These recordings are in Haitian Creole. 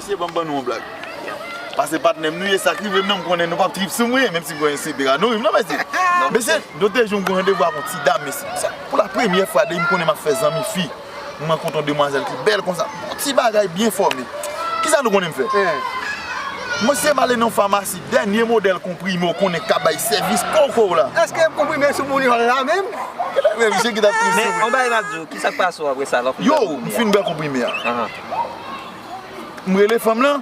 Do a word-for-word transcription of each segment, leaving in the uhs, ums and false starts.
Mesye, ban m ban nou yon blag. Pase patnè m nou ye, sa k rive m nan, m konnen nou p ap trip sou mwen, menm si m konnen se pera nou rim nan, mesye. Mesye, nou te jwenn yon randevou ak yon ti dam, mesye. Se pou la premyè fwa de m konnen m ap fè zanmi fi. M rankontre yon demwazèl ki bèl konsa. Yon ti bagay byen fòme. Kisa nou konnen m fè? Mesye, m ale nan yon famasi, dènye modèl konprime w konnen k ap bay sèvis koko w la. Èske m konprime sou moun yo la menm? Gen lè menm, misye ki t ap trip sou mwen. Men, yon bagay m ap di w, kisa k pase w apre sa, lè w fin bwè konprime a? Yo, m fin bwè konprime a. M rele fanm lan,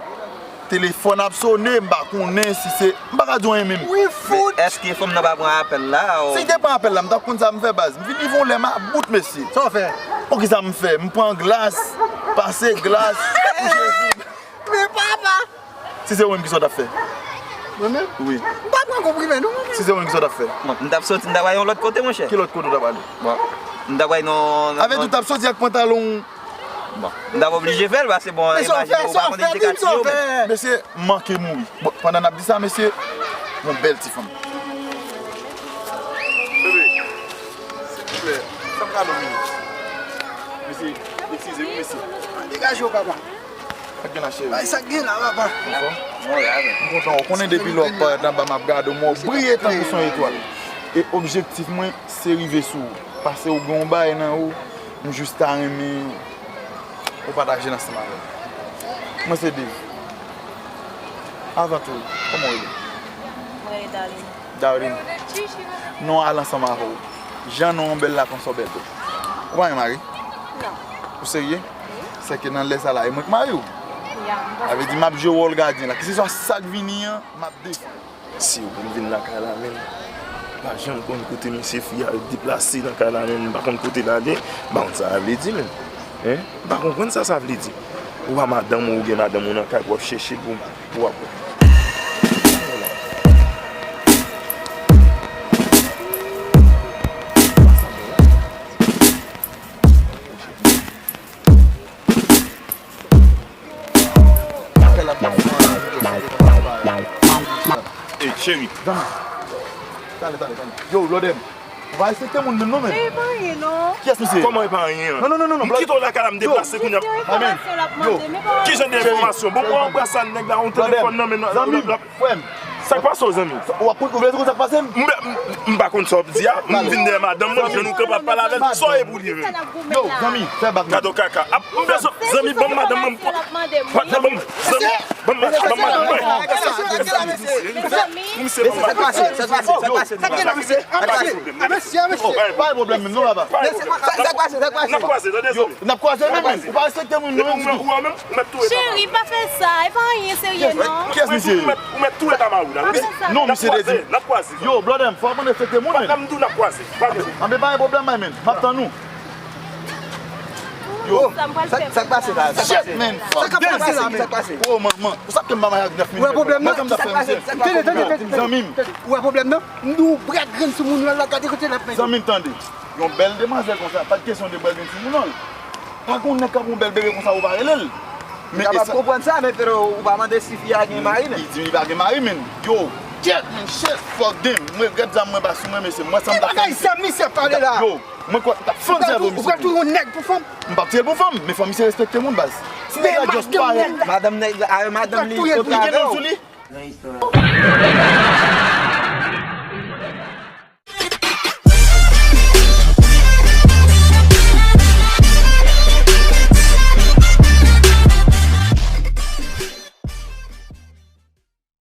telefòn ap sone, m pa konnen si se, m pa ka di w anyen menm. Wi, fout! Èske fanm nan pa pran apèl la, o? Si l te pran apèl la, m t ap konn sa m fè, baz. M vin rive yon lè m about, mesye. Sa w fè? Bon, kisa m fè? M pran glas, pase glas, kouche sou. Men papa! Si se ou menm, kisa w t ap fè? Mwen menm? Wi. M pa pran konprime, non, mwen menm. Si se ou menm, kisa w t ap fè? Bon, m t ap soti, m t ap al yon lòt kote, monchè. Ki lòt kote w t ap ale? Bon, m t ap al nan, nan, avèk ou t ap soti ak pantalon. Bon, m t ap oblije fè l, paske bon, imajine w pa konn edikasyon yo, men. Mesye, m manke mouri. Bon, pandan n ap di sa, mesye, yon bèl ti fanm. Bebe, silvouplè, fè m kado minit. Mesye, eskize wi, mesye. Degaje w, papa. Sa k gen la, cheri? Bay sa k gen la, papa. Anfòm? M kontan, ou konnen depi lè w ap parèt anba m ap gade w, m wè w briye tankou se yon etwal. E objektif mwen, se rive sou ou. Paske ou gen yon bagay nan ou, m jis ta renmen ou pataje l ansanm avè m. Mwen se Dave. Avan tou, kòman w rele? Mwen rele Darline. Darline. Non al ansanm avè w. Jan non an bèl la konsa w bèl tou. Ou pa gen mari? Non. Ou serye? Wi. Sèke nan lè sa la, e mwen k mari w? Ya, m panse sa. Sa vle di m ap jwe wòl gadyen la. Keseswa sa k vini an, m ap defann. Si ou vin lakay la menm, m pa janm konn kote mesye fi a deplase nan kay la menm, m pa konn kote l ale, m pa konn sa sa vle di menm. Hein? M pa konprann sa sa vle di. Ou a madanm ou, ou gen madanm ou nan kay pou w ap chèche l pou, pou w ap wè. Ey, cheri. Tande, tande, tande. Yo, Blòdè m. Ou pa respekte moun menm non, men. E pa anyen, non. Kiyès misye? Kòman e pa anyen an? Non, non, non, non, non. M kite w lakay la, m deplase kounye a. Ki enfòmasyon l ap mande? Men pa anyen. Ki jan de enfòmasyon? Bon, ou anbrase nèg la, yon telefòn nan men l. Zanmi m, frè m. Sa k pase w, zanmi? Ou ap koute, ou vle di konn sa k pase m? M, m, m pa konn sa w ap di a. M vin dèyè madanm mwen, m jwenn ou kanpe ap pale avè l. Sa w ye pou li menm? Yo, zanmi, fè bak. Gade w kaka. Ap, m bezwen, zanmi, ban m madanm mwen. Patnè, ban m, zanmi, ban m madanm mwen. Pou misye ban m madanm mwen. Sa k pase, sa k pase, sa k pase, sa k pase. Mesye, mesye. Pa gen pwoblèm menm non, papa. N ap kwaze, tande, zanmi. N ap kwaze menm, menm. Ou pa respekte moun non, menm ditou. Ou menm, ou mèt touye papa. Cheri, pa fè sa. E pa anyen serye non. Kiyès misye? Ou mèt, ou mèt touye ta mari w la. Pa fè sa. Non, misye te di. N ap kwaze. Yo, Blòdè m, fò w aprann respekte moun, men. Patnè m di w n ap kwaze. Pa gen. Anben, pa gen pwoblèm, man, men. M ap tann ou. Yo. Sa k pase la? Sa k pase? Shit, man. Fuck them. Sa k pase la, men? Sa k pase? Oh, manman. Ou sa ke m pa mache ak nèf minit. Ou wè pwoblèm nan? Sa k pase? Tande, tande, tande. Zanmi m. Ou wè pwoblèm nan? Nou bwè grenn sou moun yo la, gade kote l ap mennen. Zanmi m, tande. Yon bèl demwazèl konsa, pa t kesyon de bwè grenn sou moun non. Pa gen yon nèg k ap yon bèl bebe konsa ou pa rele l. Men e sa. M kapab konprann sa, men Pedro, ou pa mande si fi a gen mari, men. Li di li pa gen mari, men. Yo, kèt, men, shit, fuck them. M regrèt zam mwen pa sou mwen, mesye. Mwen sa m t ap fè misye. Ki bagay sa misye ap pale la? Yo, mwen kwè m t ap fann sèvo misye tou. Ou pral touye yon nèg pou fanm? M p ap touye l pou fanm, men fò misye respekte moun, baz. Si nèg la just parèt. Madanm nèg la, a, madanm li, li gen non sou li? Nan istwa.